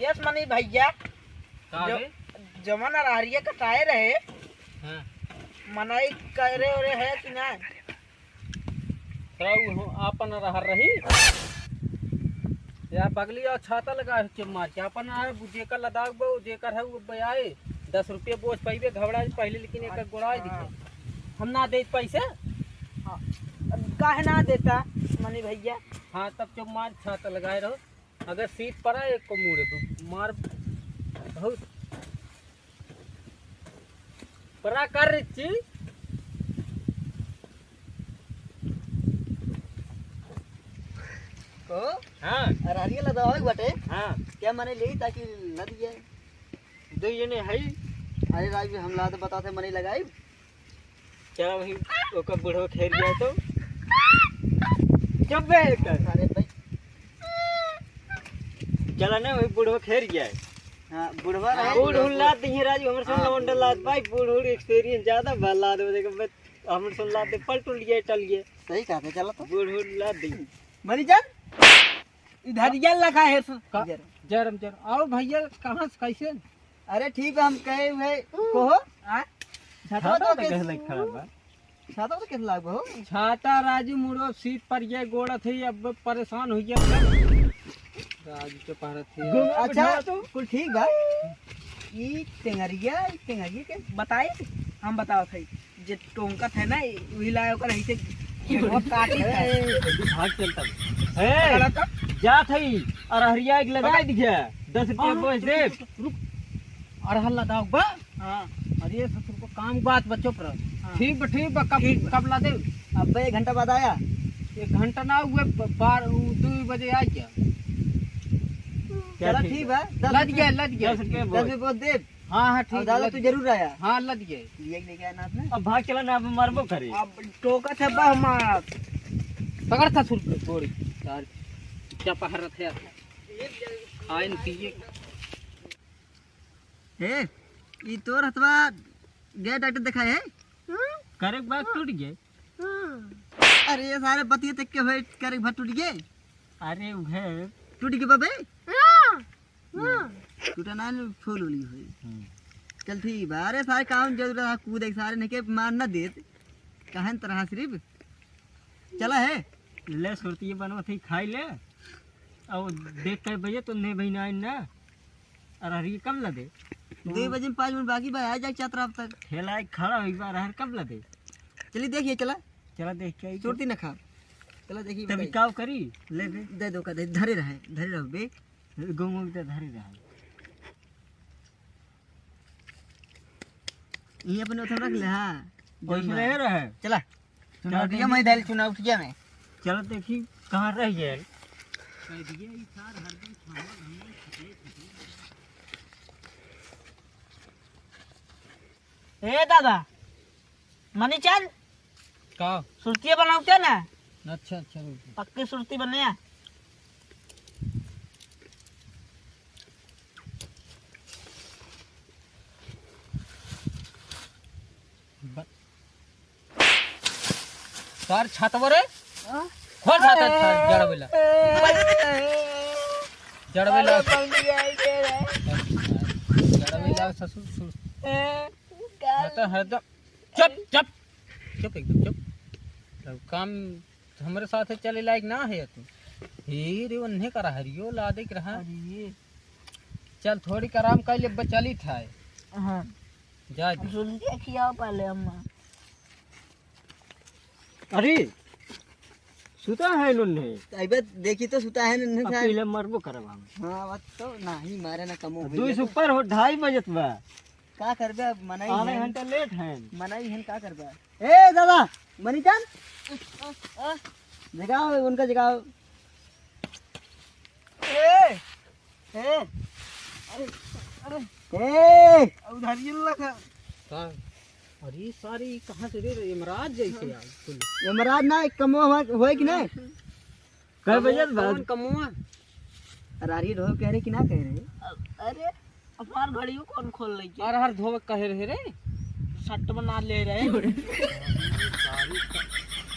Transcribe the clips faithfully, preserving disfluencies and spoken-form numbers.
बस मनी भैया, का जो, बे? जवन अरहरिया कटाए रहे, हाँ। मनई करे ओरे है कि ना? तऊ हो, आपन अरहर रही। या बगली और छाता लगा है, चुप मार के। आपन अरहर, जेकर लदाख बा, जेकर है, वो बे आए। दस रुपये बोझ पाइबे, घबरा पहले, लेकिन एक गोड़ाई दिखे। हम ना दे पैसे। हाँ। अब काहे ना देता, मनी भैया? हाँ, तब चुप मार, छाता लगाए रहो। अगर सीट पड़ा एक को मुड़े तो मार बहुत परा कर रिच्ची। को? हाँ। अरहरिया लदावे के बाटे। हाँ। क्या मने लेई ताकि लद जाए? दो जने है। अरे राजू, हम लाते बताते मने लगाई। चला वही ओकर बुढ़वा खेर गया तो। चुप बे एक। अरे भाई। चला ना वही बुढ़वा खेर गया है। हाँ, बुढ़वा रहे। बूढ़ उन लात दिए राजू, हमर सुन हाँ, लवंडा लात भाई, बूढ़ उड़ experience ज्यादा बा लात, देखो मैं, हमर सुन लात दे पलट उड़ गया, टल गया। सही कहा था, चला तो। बूढ़ उड़ लात दी। मनी जान, इधर ये लगा है सु-, का? जय राम। जय राम, जय राम। आओ भैया, कहाँ से, कैसे? अरे ठीक बा, हम कहे हुए कहो। आ? छाता छाता तो तो कैसे कैसे लाग खड़ा बा? छाता तो कैसे लाग हो? छाता राजू मुड़ो सीट पर ये गोड़त है, अब परेशान हो गया। राजू के पहरत है। अच्छा, कुल ठीक बा। ई टेंगरिया, ई टेंगरिया के बताई, हम बतावत है। जे टोंकत है ना, वही लाए ओकर ऐसे वो काटी है। ए, भाग चलता। ए, चला तो। जात है, अरहरिया एक लगा दिखे, दस रुपया हाँ, बोझ रुक, दे। रुक, रुक, रुक। अरहर लदाओ बा? हाँ। अरे ससुर को काम बात बा, चुप रह। हाँ। ठीक बा, ठीक बा, कब, ठीक बा। कब ला दे? अब एक घंटा बाद आया। एक घंटा ना हुए, ब-, बार-, उ, दो बजे आ गया। चला, ठीक बा। ठीक बा, दस लद रुपये, गया, लद गया। दस रुपये दस बोझ। रुपये बोझ दे। हाँ, हाँ, ठीक, दादा, लद तू गया। जरूर आया। हाँ, लद गया। लिया के लेके आया ना आपने? अब भाग चला ना, अब मरबो करे। अब टोका था बा हमार। पकड़ था सुर गोड़ी। यार, क्या पहर रहे थे? आए न पिए। ए, ई तोर हथवा गए डॉक्टर दिखाए है? करे के बाद टूट गए। अरे ये सारे बतिये तक के भाई करे के बाद टूट गए। अरे उहे टूट गए बबे। हाँ। टूटा ना, फूल उली होई। हम्म। चल ठीक बा। अरे सारे काम जरूर रहा, कूद एक सारे नहीं के मार ना देत। कहें तरह सिर्फ चला है। ले सुरती बनवा थे, खाई ले। और देख के भैया तुमने बहिन आई ना। अरहरी कब ला दे? दो बजे में पाँच मिनट बाकी बा, आ जाए चार तरफ तक। ठेला एक खड़ा हुई बा, अरहर कब ला दे? चलिए देखिए, चला। चला देख के आई। सुरती ना खा। चला देखिए, तभी बताइए। काव करी? ले दे। दे दो का, दे, धरे रहे, धरे रहो बे। घूम घूम के धरे रहे। ये अपने उठा रख ले, हाँ। वैसे रहे रहे। चला। चुनावटिया में डाल, चुनावटिया में। चलो देखी कहाँ रह गए। ए दादा, मनीचंद, का? सुरतिया बनावते ना? अच्छा, अच्छा, रुक। पक्की सुरती बने। ब-, तार छातवा रे? हाँ? खोल छाता, छा-, जड़बेला। जड़बेला। अरे, बंदी आई के रे। जड़बेला ससुर, ससुर। ए, का? हरदम, हरदम। चुप, चुप। चुप, एकदम चुप। अब काम हमरे साथे चले लायक ना है तू। हे रे, उन्हें करा हरियो लादे के रहा। अरे। चल, थोड़ी आराम कर ले, बचली था। हाँ। जा दे। सुन के खियाओ पहले अम्मा। अरे, सुता है नुन्हे। अबे देखी तो सुता है नुन्हे अब साहब। पहले मरबो करब हम। हाँ, बात तो नहीं, मारे ना कमो अब हुई दुई है से तो। ऊपर हो, ढाई बजत बा। का करबे अब, मनई आधे हैं। घंटा लेट हैं। मनई हैं, का करबे? ए दादा, मनीचंद। आ, आ। जगाओ, उनका जगाओ। ए, ए। अरे, अरे। ए। उधारी लगा। का? अरे सारी कहाँ से रे, यमराज जैसे यार, कुल। यमराज ना, एक कमवा हुआ, हुआ कि नहीं? कै बजे कमवा, बाद? कौन कमवा? अरे, अरे, ढो कह रहे कि ना कह रहे? अ-, अरे, हमार घड़ियो कौन खोल लई के? अरे, हर धोवे कहे रहे रे। सट बना ले रहे।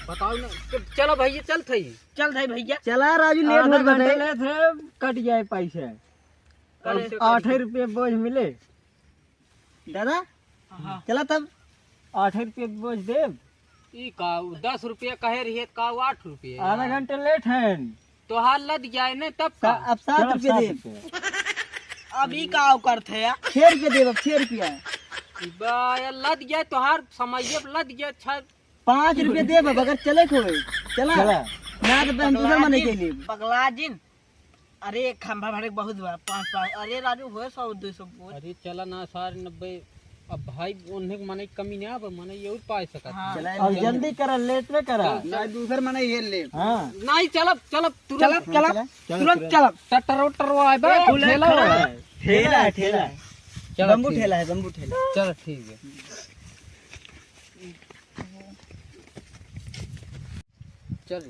बताओ ना, चलो भैया, चल थई। चल थई भैया। चला राजू, लेट आधा होत बाटे। घंटा लेट है, कट जाए पैसे। कल से आठ रुपये बोझ मिले। दादा, हाँ। चला तब। आठ रुपये बोझ देब। ई का, उ दस रुपया कहे रहिए, का उ आठ रुपया? आधा घंटा लेट है। तोहार लद जाए ने तब का? अब सात चलो, रुपया सात देब। रुपया। अब ई का करत है यार? छह रुपया देब, अब छह रुपया। बा, यार, लद जाए तोहार, समझिए, लद जाए, छह पाँच रुपया देब, अब अगर चले के होए, चला। चला। ना तो हम दूसर मने के लिए। पगला जिन। अरे, खंभा भरे बहुत बा, पाँच, पाँच। अरे, राजू, होए सौ, दो सौ बोल। अरे, चला ना, सारे नब्बे। अब भाई, उन्हें के मने कमी ना, अब मने ये और पाए सकत हाँ। है। चला, अब जल्दी करा, लेट में करा। चल, चल। ना, दूसर मने ये ले। हाँ। नहीं, चलब, चलब, तुरंत। चलब, चलब, चला, चला, तुरंत तुरंत। चलब। टटरो, टटरो आए बा, ए, ठेला ठेला है। है। ठेला है, ठेला है। चलो, बम्बू ठीक। ठेला है, बम्बू ठेला। चलो, ठीक है। चल।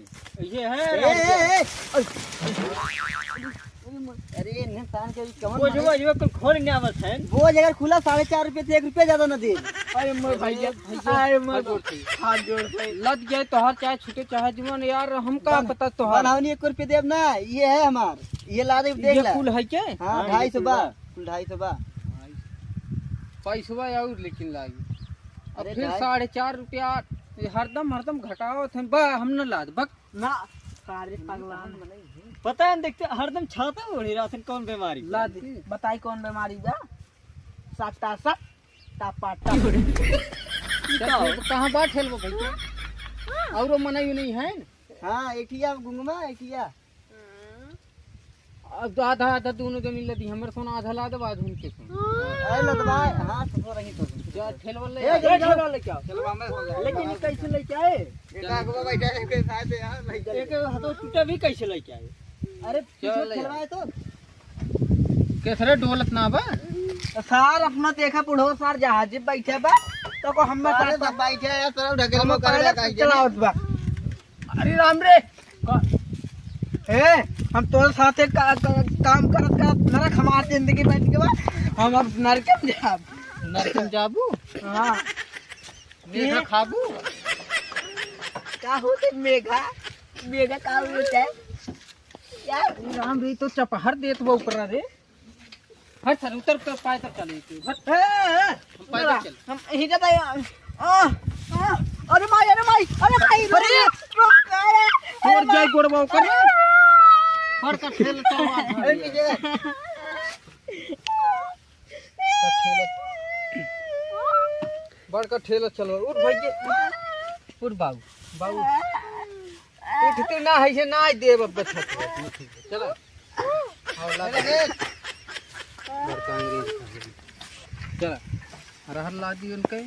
ये है ए, ए, ए, ए, अरे, अरे, इन्हें तान के कौन वो जो, मारे? वो जो कुल खोल ने आवत है। वो अगर खुला साढ़े चार रुपये से एक रुपया ज्यादा ना दे। अरे मोर भैया, अरे भैया, अरे मोर हाथ जोड़ के। हाथ जोड़ के। लद जाए तो हर चाहे छूटे चाहे जुआन यार, हम का बन-, पता तोहार। बनावनी एक रुपये देब ना, ये है हमार, ये ला दे, देख ये ला। कुल है के? हाँ, हाँ, ढाई सौ ये कुल बा, बा। कुल ढाई सौ बा। पैसवा और लेकिन लागी। अब अरे फिर ढाई साढ़े चार रुपया, ये हरदम, हरदम घटावत हैं। बा, हम न लाद, बक। ना, सारे पगला। पता है, देखते हरदम छाता ओढ़े रहत हैं, कौन बीमारी? लाद। बताई कौन बीमारी बा? सटा सट, टपा टप। चल, ठीक, कहाँ बा ठेलवा भैया? औरो मनई नहीं है? हाँ, एठिया गुंगमा, एठिया। अब तो आधा, आधा दोनों जमीन लदी, हमर सोना आधा ला दे, बाद उनके सोना। अरे लदवा, हाँ, ससुर रही तो। जा, ठेलवा ले ए, आ। जा, ठेलवा लेके आओ। ठेलवा में हो जाए। लेकिन ये कैसे लेके आए? एक आगवा बैठा है, के साथ है यार, भाई। एक हाथों टूटा भी कैसे लेके आए? अरे, चल पीछे ले। ठेलवा है तो। केसरे डोलत ना बा? तो सार अपना देखा, बुढ़ो सार जहाज बैठा बा, तो को हम अरे, बता सब बैठा है, सब ढकेल हम में कर पायलट रखा है। चलावत बा। अरे राम रे, का-, ए, हम तोरे साथे का, का, काम करत करत नरक हमार जिंदगी बन के बा, हम अब नरक में जाब। नरक में जाबू? हाँ। मेघा ये खाबू? का होते मेघा? मेघा का होता है? यार, राम रे, तो चपहर देत बा ऊपर रे। हट सर, उतर, उतर, पैदल चले तू, हट। ए, ए, ए, हम पैदल चल। हम यहीं जाता है। आ, आ, अरे माई, अरे माई, अरे माई, अरे, अरे, अरे तोर जाए माई। गोड़वा ओकर। अरे। बड़का ठेल चलवा। अरे पीछे। बड़का ठेल चलवा। उठ भैया, उठ बाबू, बाबू। उठते ना है से ना देब अब बच्चा। चला। हाँ, ला दे। बड़का अंग्रेज का है। चला। रहर ला दी उनके।